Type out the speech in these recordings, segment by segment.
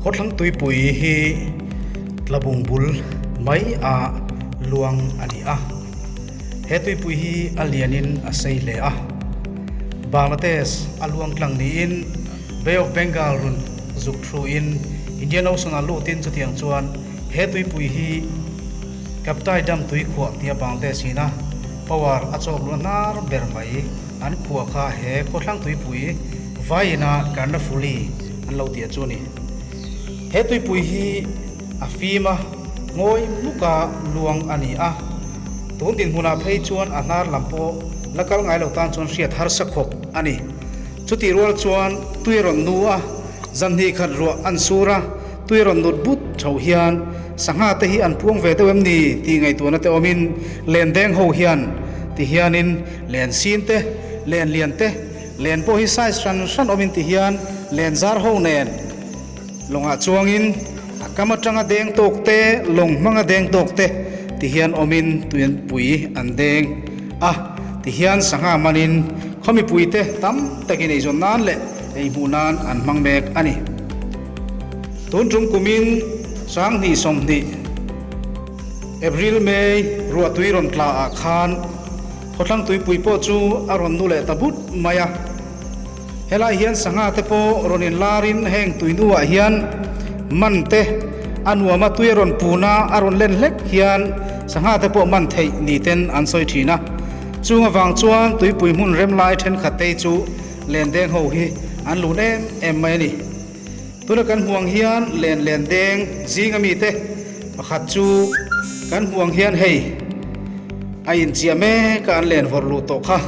Khawthlang tuipui hi tlabung bul mai a luang a ni a. He tuipui hi a lianin a sei hle a. Bangladesh a luang tlang niin Bay of Bengal run zuk thuin Indian Ocean ah lutin chutiang chuan he tuipui hi Kaptai Dam tuikhuah tia Bangladesh ina power a chawk luah hnar ber mai. An khua kha he khawthlang tuipui vaiina Karnaphuli an lo tih chu a ni. He tuipui hi a fim a, ngawi hmuka luang a ni a. Tun dinhmunah phei chuan a hnar lam pawh la kal ngai lo tan chuan hriat harsa khawp a ni. Chutih rual chuan tui rawn nu a, zanhnih khat ruah an sur a, tui rawn nut but tho hian sangha te hi an puang ve deuh em ni tih ngaihtuahna te awmin lendeng ho hian ti hianin Len sin te, len lian te, len pawh hi size hran hran awmin ti hian len zar ho nen lawngah chuangin a kam atanga deng tawk te, lawng hmanga deng tawk te ti hian awmin tuianpui an deng a ti hian sangha manin khaw mipui te tam takin eizawn nan leh ei hmuh nan an hmang mek a ni. Tun tum kumin 20 20. April, May ruahtui rawn tla ah khan Khawthlang tuipui pawh chu a rawn nu leh ta but mai a. Helai hian sangha te pawh rawn inlarin heng tuinu ah hian man te a nuam a, tui a rawn pun a, a rawn len hlek hian sangha te pawh man theih ni ten an sawi thin a. Chung avang chuan tuipui hmun rem lai thenkhat te chu lendeng ho hi an lun em em mai a ni. Tuna kan hmuh ang hian len len deng zing a mite pakhat chu kan hmuh ang hian hei a inchiah mek a an len vawrh luh tawh kha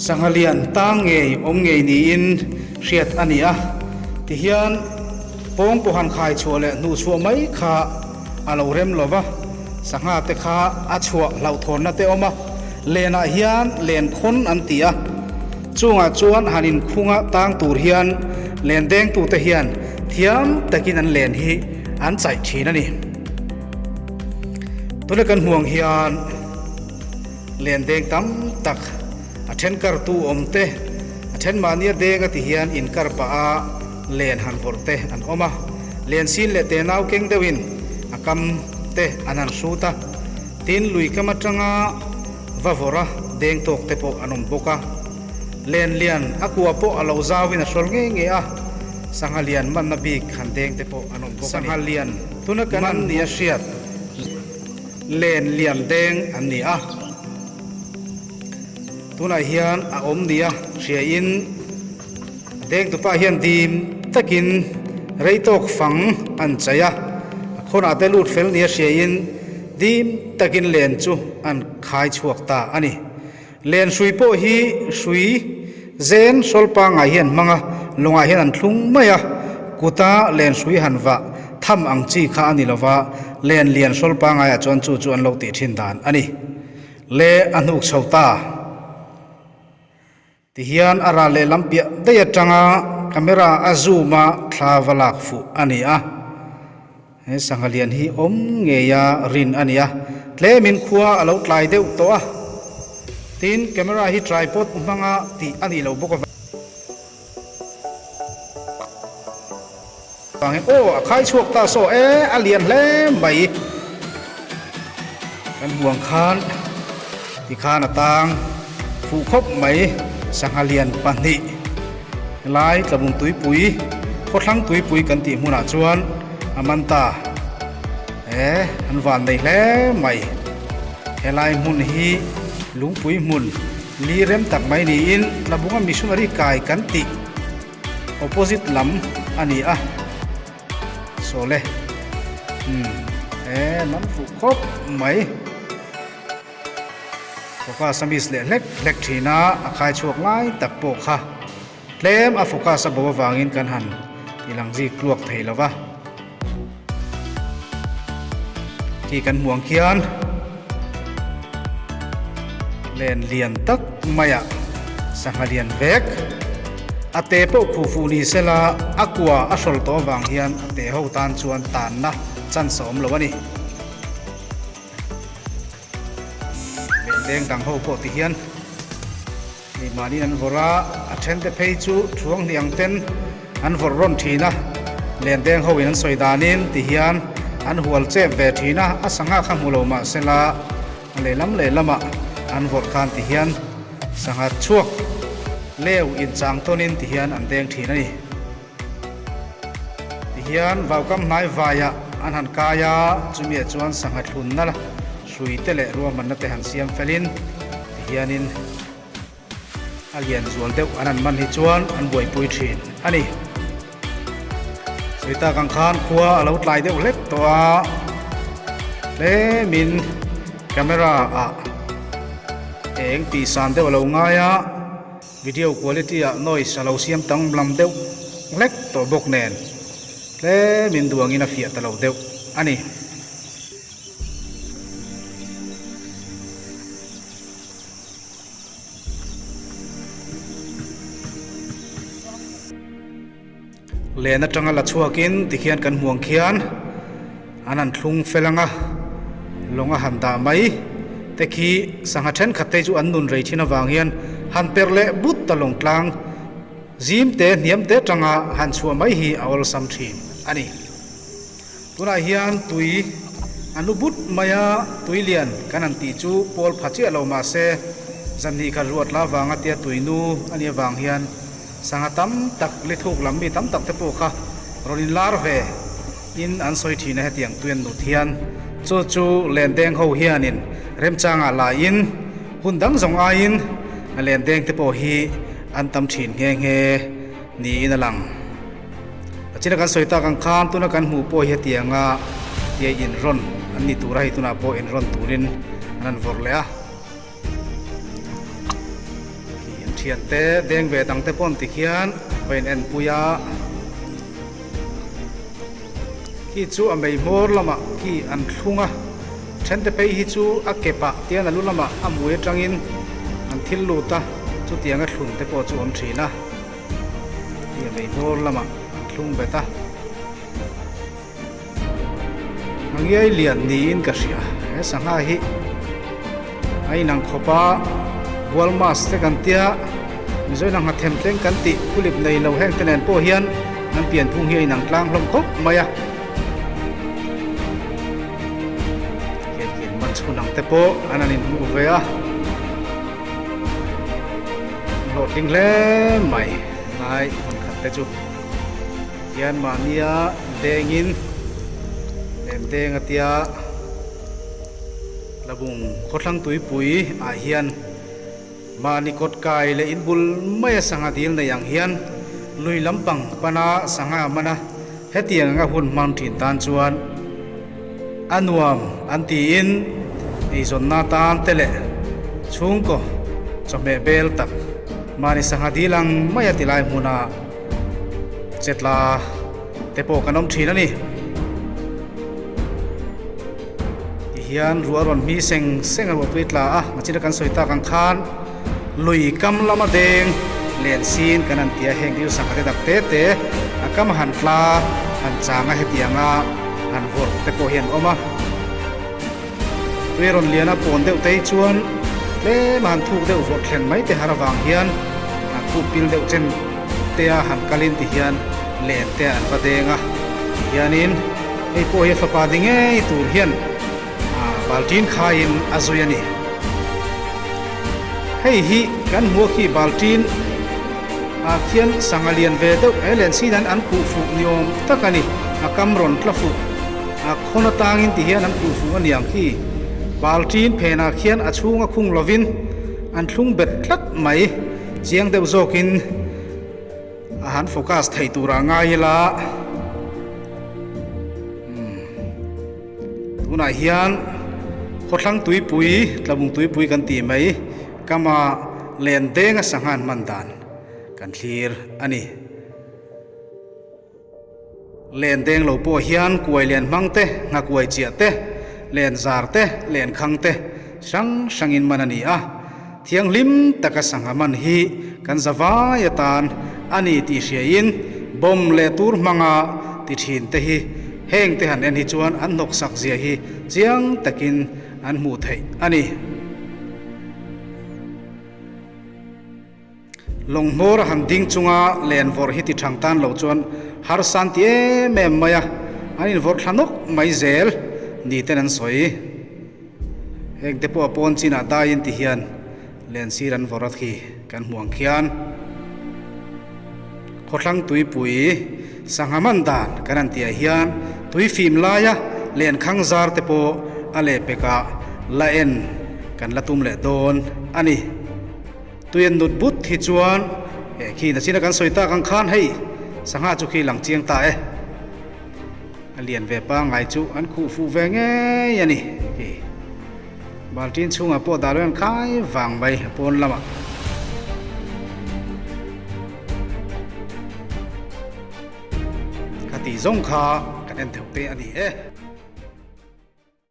sangha lian tang ngei awm ngei niin hriat a ni a tihian pawng pawh han khai chhuah leh hnuh chhuah mai kha a lo rem lo va sangha te kha a chhuah hlauhthawnna te awm a lenah hian len khawn an ti a. Chungah chuan han inkhunga tang tur hian len dengtute hian thiam takin an len hi an chaih thin a ni. Tuna kan hmuang hian len deng tam tak a then kartu awm te, a then mahnia deng a ti hian inkar pah a len han vawrh te an awm a. Len sin leh tenau keng deuhin a kam te an han hrut a, tin lui kam atanga Va vawrh a, deng tawk te pawh an awm bawk a. Len lian a kua pawh a lo zauin a hrawl ngei ngei a, sangha lian manna bik han deng te pawh an awm bawk a ni. Sangha lian tuna kan man nia hriat len lian deng an ni a. Tunah hian a awm nia hriain a dengtupa hian dim takin rei tawk fang an chai a, a khawnah te lut fel nia hriain Dim takin len chu an khai chhuak ta a ni. Len hrui pawh hi hrui zen hrawl pangngai hi an hmang a, lawngah hian an thlung mai a, kuta len hrui han vah tham ang chi kha a ni lova, len lian hrawl pangngaiah chuan chu chu an lo tih thin dan a ni. Le a hnuk chho ta. Tihian a ral lehlam piah daih atanga camera a zoom a thla va lak fuh a ni a. He sangha lian hi awm ngeia rin a ni a, tlemin khua a lo tlai deuh tawh a. Tin, camera hi tripod hmanga tih a nih loh bawk avangin aw a khai chhuak ta saw e, a lian hle mai. Kan hmu ang khan tikhan a tang fuh khawp mai sangha lian pahnih helai tlabung tuipui khawthlang tuipui kan tih hmunah chuan a man ta e an van nei hle mai helai hmun hi lungpui hmun li rem tak mai niin tlabunga missionary kai kan tih opposite lam a ni a. Sawle umm e man fuh khawp mai focus a miss leh hlek hlek thin a a khai chhuak lai tak pawh kha tlem a focus a bo avangin kan han ti lang zik tluak thei lo va khi kan hmuh ang khian len lian tak maiah sangha lian vek. A te pawh khuh fuh ni sela, a kua a hrawl tawh avang hian a te ho tan chuan tanna chance a awm lo a ni. Lendeng dang ho pawh ti hian mi mahniin an vawrh a, a then te phei chu thuang hniang ten an vawrh rawn thin a. Lendeng ho in an sawi danin ti hian an hual chep ve thin a, a sangha kha hmu lo mah sela a lehlam lehlamah an vawrh khan ti hian sangha chhuak leu inchang tawnin ti hian an deng thin a ni. Ti hian vaukam hnai vaiah an han kai a, chumiah chuan sangha thlunna hrui te leh ruahmanna te han siam felin ti hianin a lian zual deuh an han man hi chuan an buaipui thin a ni. Sawi tak ang khan khua a lo tlai deuh hlek tawh a, tlemin camera ah eng tih san deuh a lo ngai a. Video quality ah noise a lo siam tam lam deuh hlek tawh bawk nen tlemin duangin a fiah ta lo deuh a ni. Len atanga la chhuakin tikhian kan hmuang khian an han thlung fel ang a, lawng a han dah mai te khi sangha thenkhat te chu an nun rei thin avang hian han per leh but ta lawng tlang zim te hniam te atanga han chhuah mai hi a awlsam thin a ni. Tunah hian tui a nu but mai a, tui lian kan han tih chu pawl pha chiah lo mah se zan hnih khat ruat la vanga tia tui nu a nih avang hian Sangha tam tak lithuk lam mi tam tak te pawh kha rawn in lar ve in an sawi thin a hetiang tui an nut hian chu chu lendeng ho hianin remchangah laiin hun dang zawng aiin lendeng te pawh hi an tam thin nghe nghe niin a lang. China kan sawi tak ang khan tuna kan hmuh pawh hi hetianga tia inrawn an ni tur a hei tunah pawh inrawn turin an han vawrh leh a. Khi an thiante deng ve dang te pawn tikhian va in en pui a khi chu a mei hmawr lamah khi an thlung a then te phei hi chu a ke pah tian a lu lamah a mui atangin an thil lut a chutiang a thlun te pawh chu awm thin a khi a mei hmawr lamah an thlung bet a. A ngiai lian niin ka hria he sangha hi a inang khawp a bual mass te kan tia mizoin a nghathem tleng kan tih phulip nei lo heng te nen pawh hian an pian phung hi a inang tlang hlawm khawp mai a khian khian man chhun ang te pawh an han inhmuh ve a hlawhtling hle mai lai hmun khat te chu. Hian mahnia dengin lem deng a tia Tlabung khawthlang tuipui ah hian mahni kawt kai leh in bul maia sangha dil nei ang hian lui lampang pana sangha a man a, hetiang anga hun hmang thin tan chuan a nuam an tiin eizawnna tan te leh chhungkaw chawhmeh bel tak mahni sangha dil ang maia tilai hmuna Chetla te pawh kan awm thin a ni. Tihian ruah rawn hmi seng seng a ruahpui tla a, nachina kan sawi tak ang khan lui kam lama deng len sin kan han ti a, heng dil sangha te dak te te a kam han tla han chang a hetianga han vawrh te pawh hi an awm a. Tui rawn lian a pawn deuh te hi chuan tlem a han thuk deuh vawrh thlen mai te har avang hian a khup pil deuh chen te a han kalin ti hian len te an va deng a ti hianin hei pawh hi a fapa ni ngei tur hian baltin khaiin a zui a ni. Hei hi kan hmu a khi baltin ah khian sangha lian ve deuh he len sin an an khuh fuh ni awm tak a ni a kam rawn tla fuh. A khawn atangin ti hian an khuh fuh a niang khi. Balṭin phenah khian a chhung a khung lovin an thlung bet tlat mai. Chiang deuh zawkin a han focus thei turah ngai ila. Umm tunah hian khawthlang tuipui, tlabung tuipui kan tih mai kama len denga sangha an hman dan kan thlir a ni. Len deng lo pawh hian kuai len hmang te, nghakuai chiah te, len zar te, len khang te hrang hrangin man a ni a. Thianghlim taka sangha man hi kan zavai atan a ni tih hriain bomb leh tur hmanga ti thin te hi heng te han en hi chuan an hnawksak zia hi chiang takin an hmuh theih a ni. Lawng hmawr a han ding chunga len vawrh hi ti thang tan lo chuan harsa an ti em em mai a, an invawrh thla nawk mai zel ni ten an sawi. Heng te pawh a pawn chinah daiin ti hian len sir an vawrh a khi kan hmuh ang khian khawthlang tuipui sangha man dan kan han tihah hian tui fim laia len khang zar te pawh a lehpekah la en kan la tum leh dawn a ni. Tui an nut but hi chuan eh khi nachina kan sawi tak ang khan hei sangha chu khi lang chiang ta e. A lian ve pangngai chu an khuh fuh ve ngei a ni khi. Baltin chhungah pawh dah loin an khai vang mai a pawn lamah. Kha tih zawng kha kan en theuh te a ni e.